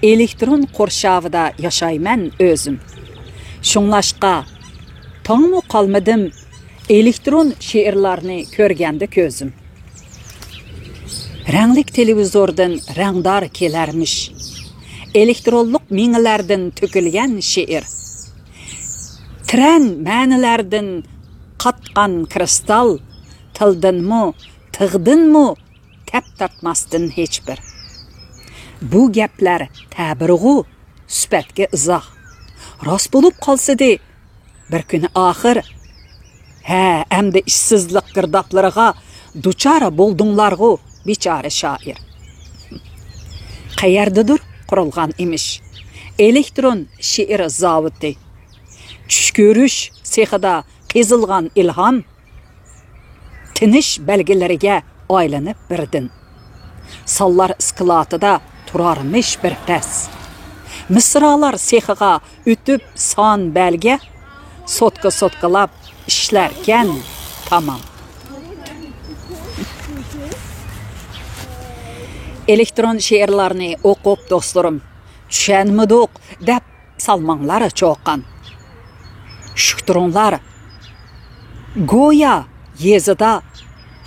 ئېلېكترون قورشاۋىدا ياشايمەن ئۆزۈم. شۇڭلاشقا، تاڭمۇ قالمىدىم ئېلېكترون شېئىرلارنى كۆرگەندە كۆزۈم. رەڭلىك تېلېۋىزوردىن رەڭدار كېلەرمىش، ئېلېكترونلۇق مېڭىلەردىن تۆكۈلگەن شېئىر. تىرەن مەنىلەردىن قاتقان كىرىستال، تىلدىنمۇ، تىغدىنمۇ تەپ تارتماستىن ھېچبىر. بۇ گەپلەر تەبىرغۇ، سۈپەتكە ئىزاھ. راست بولۇپ قالسىدى، بىر كۈنى ئاخىر. ھە، ئەمدى ئىشسىزلىق گىردابلىرىغا دۇچار بولدۇڭلارغۇ، بىچارە شائىر. قەيەردىدۇر قۇرۇلغان ئىمىش ئېلېكترون شېئىر زاۋۇتى. چۈش كۆرۈش سېخىدا قېزىلغان ئىلھام تىنىش بەلگىلىرىگە ئايلىنىپ بىردىن. سانلار ئىسكىلاتىدا تۇرارمىش بىر پەس. مىسرالار سېخىغا ئۆتۈپ سان بەلگە، سوتكا-سوتكىلاپ ئىشلەركەن تامام. ئېلېكترون شېئىرلارنى ئوقۇپ، دوستلىرىم، چۈشەنمىدۇق دەپ سالماڭلار چۇقان. شۈك تۇرۇڭلار. گويا يېزىدا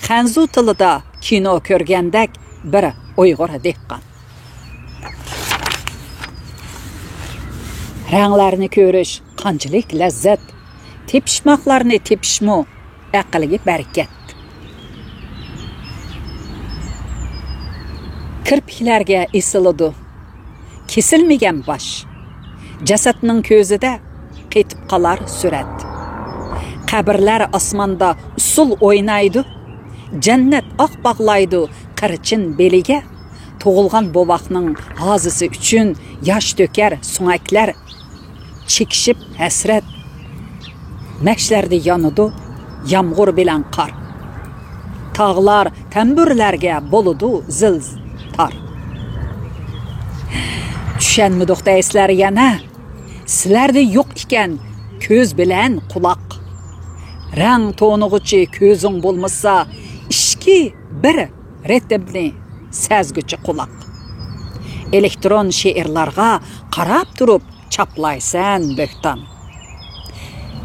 خەنزۇ تىلىدا كىنو كۆرگەندەك بىر ئۇيغۇر دېھقان. رەڭلەرنى كۆرۈش قانچىلىك لەززەت، تېپىشماقلارنى تېپىشمۇ ئەقىلگە بەرىكەت. كىرپىكلەرگە ئېسىلىدۇ كېسىلمىگەن باش، جەسەتنىڭ كۆزىدە قېتىپ قالار سۈرەت. قەبرىلەر ئاسماندا ئۇسسۇل ئوينايدۇ، جەننەت ئاق باغلايدۇ قىرچىن بېلىگە. تۇغۇلغان بوۋاقنىڭ ھازىسى ئۈچۈن ياش تۆكەر سۆڭەكلەر. چېكىشىپ ھەسرەت، مەھشەردە يانىدۇ يامغۇر بىلەن قار. تاغلار تەمبۇرلەرگە بولىدۇ زىل تار. چۈشەنمىدۇق دەيسىلەر يەنە، سىلەردە يوق ئىكەن كۆز بىلەن قۇلاق. رەڭ تونۇغۇچى كۆزۈڭ بولمىسا، ئىچكى بىر رىتىمنى سەزگۈچى قۇلاق. ئېلېكترون شېئىرلارغا قاراپ تۇرۇپ چاپلايسەن بۆھتان.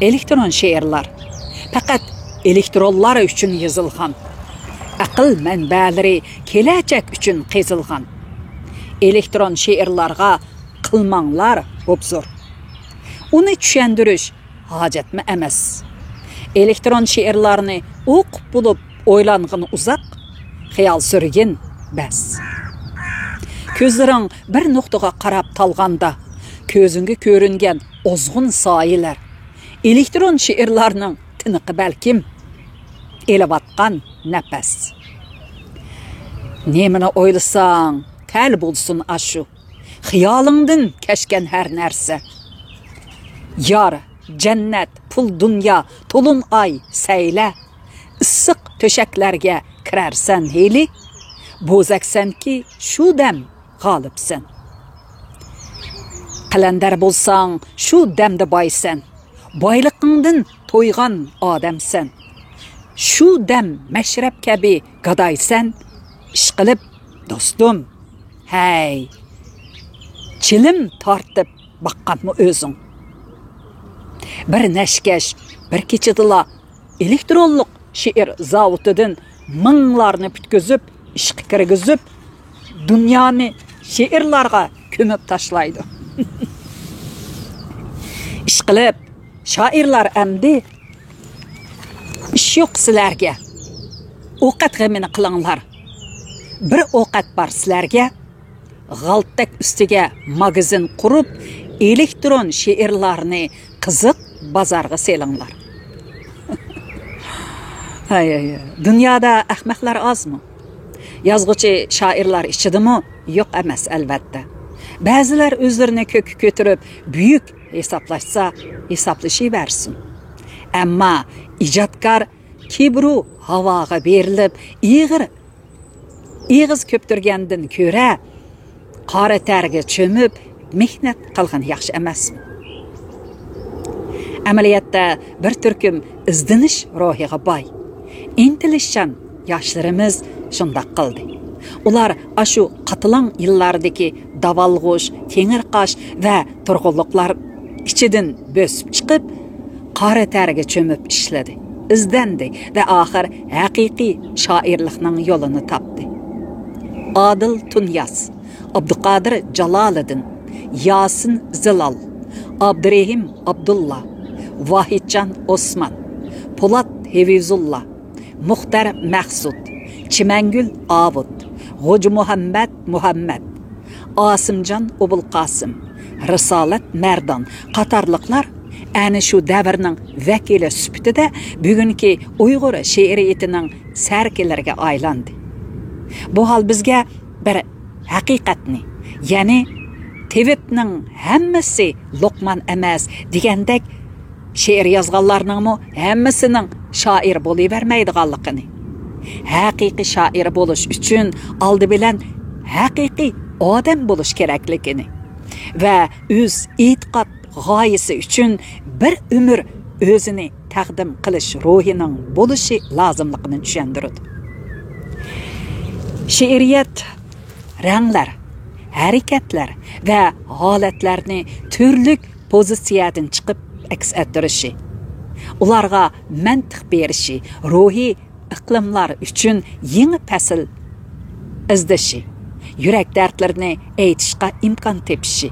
ئېلېكترون شېئىرلار پەقەت ئېلېكترونلار ئۈچۈن يېزىلغان. ئەقىل مەنبەلىرى كېلەچەك ئۈچۈن قېزىلغان. ئېلېكترون شېئىرلارغا قىلماڭلار ئوبزور. ئۇنى چۈشەندۈرۈش ھاجەتمۇ ئەمەس. ئېلېكترون شېئىرلارنى ئوقۇپ بولۇپ ئويلانغىن ئۇزاق، خىيال سۈرگىن بەس. كۆزلىرىڭ بىر نۇقتىغا قاراپ تالغاندا، كۆزۈڭگە كۆرۈنگەن ئازغۇن سايىلەر، ئېلېكترون شېئىرلارنىڭ تىنىقى بەلكىم، ئېلىۋاتقان نەپەس. نېمىنى ئويلىساڭ، تەل بولسۇن ئاشۇ خىيالىڭدىن كەچكەن ھەر نەرسە. يار، جەننەت، پۇل، دۇنيا، تولۇن ئاي، سەيلە، ئىسسىق تۆشەكلەرگە كىرەرسەن ھېلى، بوزەكسەنكى شۇ دەم غالىبسەن. قەلەندەر بولساڭ، شۇ دەمدە بايسەن، بايلىقىڭدىن تويغان ئادەمسەن. شۇ دەم مەشرەپ كەبى گادايسەن. ئىشقىلىپ، دوستۇم، ھەي، چىلىم تارتىپ باققانمۇ ئۆزۈڭ؟ بىر نەشكەش بىر كېچىدىلا ئېلېكترونلۇق شېئىر زاۋۇتىدىن مىڭلارنى پۈتكۈزۈپ، ئىشقا كىرگۈزۈپ، دۇنيانى شېئىرلارغا كۆمۈپ تاشلايدۇ. ئىشقىلىپ، شائىرلار ئەمدى ئىش يوق سىلەرگە. ئوقەت غېمىنى قىلىڭلار. بىر ئوقەت بار سىلەرگە. غالتەك ئۈستىگە ماگىزىن قۇرۇپ، ئېلېكترون شېئىرلارنى قىزىق بازارغا سېلىڭلار. ھاي، ھاي، ھاي. دۇنيادا ئەخمەقلەر ئازمۇ؟ يازغۇچى شائىرلار ئىچىدىمۇ؟ يوق ئەمەس، ئەلۋەتتە. بەزىلەر ئۆزلىرىنى كۆككە كۆتۈرۈپ، بۈيۈك ھېسابلاشسا، ھېسابلىشىۋەرسۇن. ئەمما ئىجادكار كىبرۇ ھاۋاغا بېرىلىپ، ئېغىر ئېغىز كۆپتۈرگەندىن كۆرە، قارا تەرگە چۆمۈپ مېھنەت قىلغان ياخشى ئەمەسمۇ؟ ئەمەلىيەتتە بىر تۈركۈم ئىزدىنىش روھىغا باي، ئىنتىلىشچان ياشلىرىمىز شۇنداق قىلدى. ئۇلار ئاشۇ قاتلاڭ يىللاردىكى داۋالغۇش، تېڭىرقاش ۋە تۇرغۇنلۇقلار ئىچىدىن بۆسۈپ چىقىپ، قارا تەرگە چۆمۈپ ئىشلىدى، ئىزدەندى ۋە ئاخىر ھەقىقىي شائىرلىقنىڭ يولىنى تاپتى. ئادىل تۇنىياز، ئابدۇقادىر جالالىدىن، ياسىن زىلال، ئابدۇرېھىم ئابدۇللا، ۋاھىتجان ئوسمان، پولات ھېۋىزۇللا، مۇختەر مەخسۇت، چىمەنگۈل ئاۋۇت، غوجىمۇھەممەت مۇھەممەت، ئاسىمجان ئوبۇلقاسىم، رىسالەت مەردان قاتارلىقلار ئەنە شۇ دەۋرنىڭ ۋەكىلى سۈپىتىدە بۈگۈنكى ئۇيغۇر شېئىرىيىتىنىڭ سەركىلىرىگە ئايلاندى. بۇ ھال بىزگە بىر ھەقىقەتنى، يەنى تېۋىپنىڭ ھەممىسى لوقمان ئەمەس دېگەندەك، شېئىر يازغانلارنىڭمۇ ھەممىسىنىڭ شائىر بولۇۋەرمەيدىغانلىقىنى، ھەقىقىي شائىر بولۇش ئۈچۈن ئالدى بىلەن ھەقىقىي ئادەم بولۇش كېرەكلىكىنى ۋە ئۆز ئېتىقاد غايىسى ئۈچۈن بىر ئۆمۈر ئۆزىنى تەقدىم قىلىش روھىنىڭ بولۇشى لازىملىقىنى چۈشەندۈرىدۇ. شېئىرىيەت رەڭلەر، ھەرىكەتلەر ۋە ھالەتلەرنى تۈرلۈك پوزىتسىيەدىن چىقىپ ئەكس ئەتتۈرۈشى، ئۇلارغا مەنتىق بېرىشى، روھىي ئىقلىملار ئۈچۈن يېڭى پەسىل ئىزدىشى، يۈرەك دەردلىرىنى ئېيتىشقا ئىمكان تېپىشى،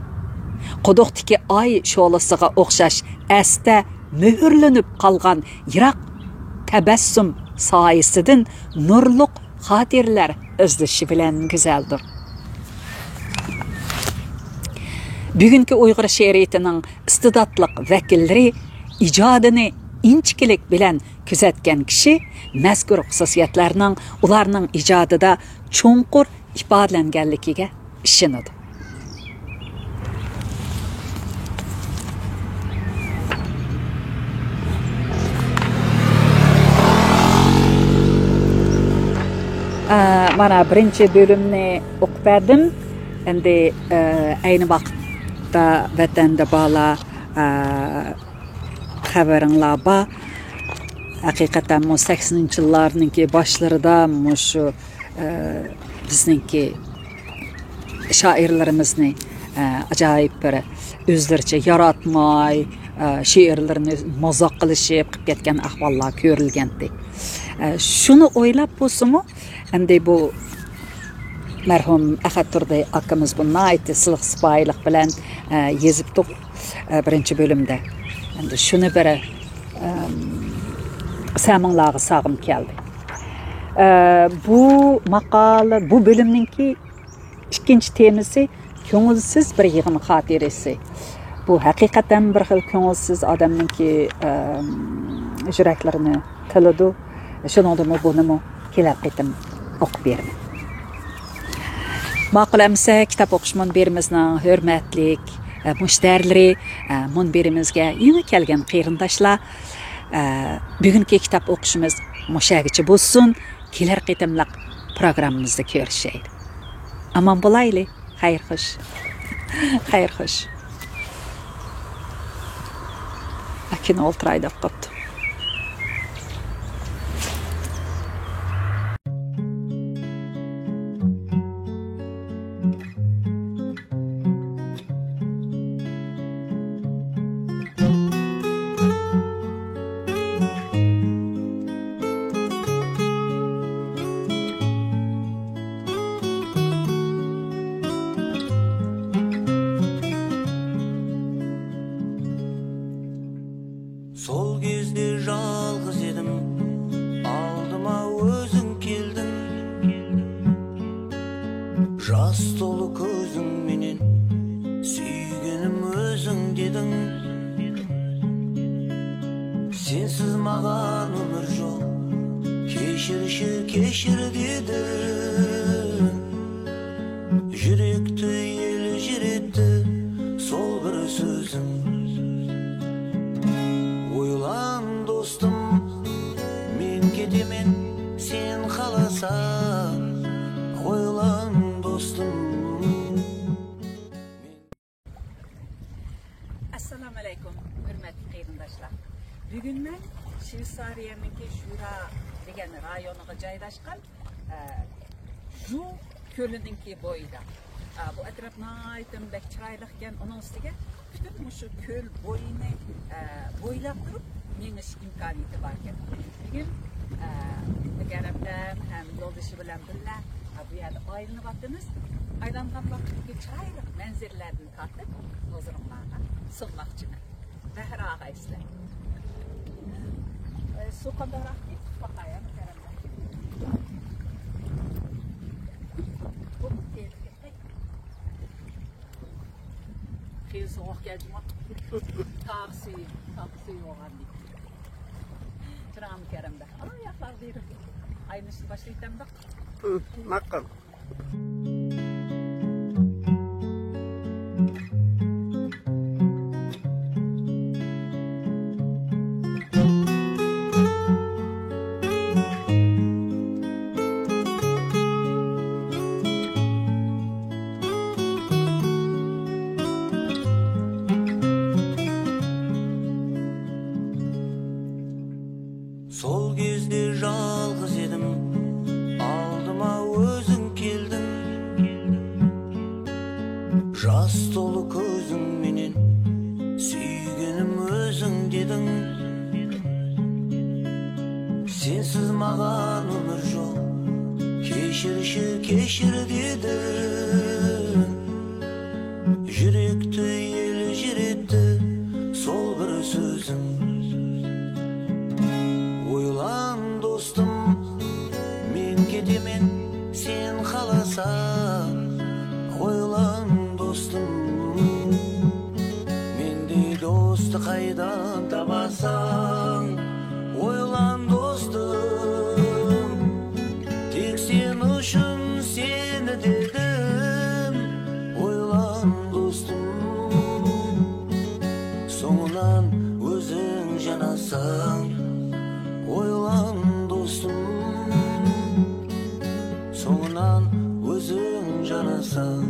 قۇدۇقتىكى ئاي شولىسىغا ئوخشاش ئەستە مۆھۈرلىنىپ قالغان يىراق تەبەسسۇم سايىسىدىن نۇرلۇق خاتىرىلەر ئىزدىشى بىلەن گۈزەلدۇر. بۈگۈنكى ئۇيغۇر شېئىرىيىتىنىڭ ئىستېداتلىق ۋەكىللىرى ئىجادىنى ئىنچىكىلىك بىلەن كۆزەتكەن كىشى مەزكۇر خۇسۇسىيەتلەرنىڭ ئۇلارنىڭ ئىجادىدا چوڭقۇر ئىپادىلەنگەنلىكىگە ئىشىنىدۇ. ئە، مانا بىرىنچى بۆلۈمنى ئوقۇپ بەردىم. ئەمدى، ئە، ئەينى ۋاقىتتا ۋەتەندە بالار، ئە، خەۋىرىڭلار بار. ھەقىقەتەنمۇ سەكسىنىنچى يىللارنىڭكى باشلىرىدا مۇشۇ، ئە، بىزنىڭكى شائىرلىرىمىزنى، ئە، ئاجايىپ بىر ئۆزلىرىچە ياراتماي، ئە، شېئىرلىرىنى مازاق قىلىشىپ قىلىپ كەتكەن ئەھۋاللار كۆرۈلگەنتى. ئە، شۇنى ئويلاپ بولسىمۇ، ئەمدى بۇ مەرھۇم ئەخەت تۇردى ئاكىمىز بۇ ناھايىتى سىلىق سىپايىلىق بىلەن، ئە، يېزىپتۇق، ئە، بىرىنچى بۆلۈمدە. ئەمدى شۇنى بىر، ئەم، سەمىڭلارغا سالغۇم كەلدى. ئە، بۇ ماقالە، بۇ بۆلۈمنىڭكى ئىككىنچى تېمىسى كۆڭۈلسىز بىر يىغىن خاتىرىسى. بۇ ھەقىقەتەن بىر خىل كۆڭۈلسىز ئادەمنىڭكى، ئەم، يۈرەكلىرىنى تىلىدۇ. شۇنىڭدىنمۇ بۇنىمۇ كېلەر قېتىم ئوقۇپ بېرىمەن. ماقۇل ئەمىسە، كىتاب ئوقۇش مۇنبىرىمىزنىڭ ھۆرمەتلىك ئە، مۇشتەرىلىرى، ئە، مۇنبىرىمىزگە يېڭى كەلگەن قېرىنداشلار، ئە، بۈگۈنكى كىتاب ئوقۇشىمىز مۇشەگىچە بولسۇن. كېلەر قېتىملىق پروگراممىمىزدا كۆرۈشەيلى. ئامان بولايلى. خەير خوش. خەير خوش. ئاكىنى ئولتۇراي دەپ قاپتۇ. سول كېزدە يالغۇز ئىدىم، ئالدىما ئۆزۈڭ كەلدىڭ. ياش تولا كۆزۈڭ مېنىڭ، سۆيگىنىم ئۆزۈڭ دېدىڭ. سەنسىز ماڭا ئۆمۈر يوق، كەچۈرۈشۈڭ كەچۈر دېدىڭ. يۈرەكتە يېلىنىپ يۈرەتتى سول بىر سۆزۈڭ. ئويلان دوستۇم، مەن كېتىمەن، سەن قالساڭ. ئويلان دوستۇم. ئەسسالامۇئەلەيكۇم، ھۆرمەتلىك قېرىنداشلار. بۈگۈن مەن شۋېتسارىيەنىڭكى ژۇرا دېگەن رايونىغا جايلاشقان ئە، ژۇ كۆلىنىڭكى بويىدا. ئە، بۇ ئەتراپ ناھايىتى بەك چىرايلىقكەن. ئۇنىڭ ئۈستىگە پۈتۈن مۇشۇ كۆل بويىنى، ئە، بويلاپ تۇرۇپ مېڭىش ئىمكانىيىتى باركەن. بۈگۈن، ئە، مۇكەررەم بىلەن ھەم يولدىشى بىلەن بىللە، ئە، بۇ يەردە ئايلىنىۋاتىمىز. ئايلانغان ۋاقتىدىكى چىرايلىق مەنزىرىلەردىن تارتىپ ھۇزۇرۇڭلارغا سۇنماقچىمەن. بەھرى ئاغايسىلەر. ئە، سۇ قانداقراق كېتىپ باقايا، مۇكەررەم. خېلى سوغۇق كەلدىمۇ؟ تاغ سۈيى، تاغ سۈيى بولغاندىكىن. چىراغ مۇكەررەم بەك. ئاياقلار بېرىپ ئايلىنىشنى باشلايتتىم. ماقۇل. سول كېزىدە يالغۇز ئىدىم، ئالدىما ئۆزۈڭ كەلدىڭ. ياش تولا كۆزۈڭ مېنىڭ، سۆيگىنىم ئۆزۈڭ دېدىڭ. سەنسىز ماڭا ئۆمۈر يوق، كەچۈرۈشۈڭ كەچۈر دېدىڭ. يۈرەكتە يېلىنىپ يۈرەتتى سول بىر سۆزۈڭ. ئويلان دوستۇم، مەن كېتىمەن، سەن قالساڭ. ئويلان دوستۇم، مەندەك دوستنى قايدان تاپساڭ. ئويلان دوستۇم، تەك سەن ئۈچۈن سېنى دېدىم. ئويلان دوستۇم، سوڭۇنان ئۆزۈڭ يانىساڭ. ئويلان دوستۇم، سوڭۇنان ئۆزۈڭ يانىساڭ.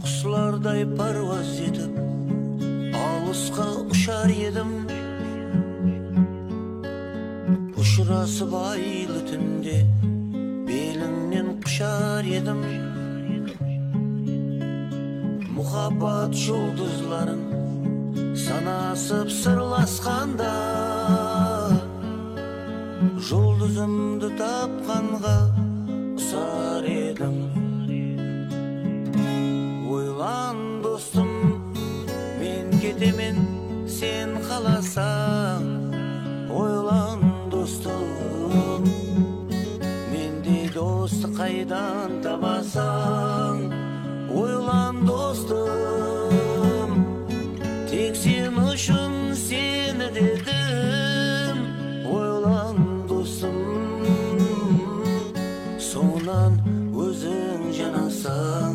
قۇشلاردەك پەرۋاز ئېتىپ، ئالىسقا ئۇچار ئىدىم. ئۇچراشسا بايلى تۈندە، بېلىڭدىن قۇچار ئىدىم. مۇھەببەت يۇلتۇزلىرىڭ ساناسىپ سىرلاشقاندا، يۇلتۇزۇمنى تاپقانغا ئۇسار ئىدىم. ئويلان دوستۇم، مەن كېتىمەن، سەن قالساڭ. ئويلان دوستۇم، مەندەك دوستنى قايدان تاپساڭ. ئويلان دوستۇم، ساڭا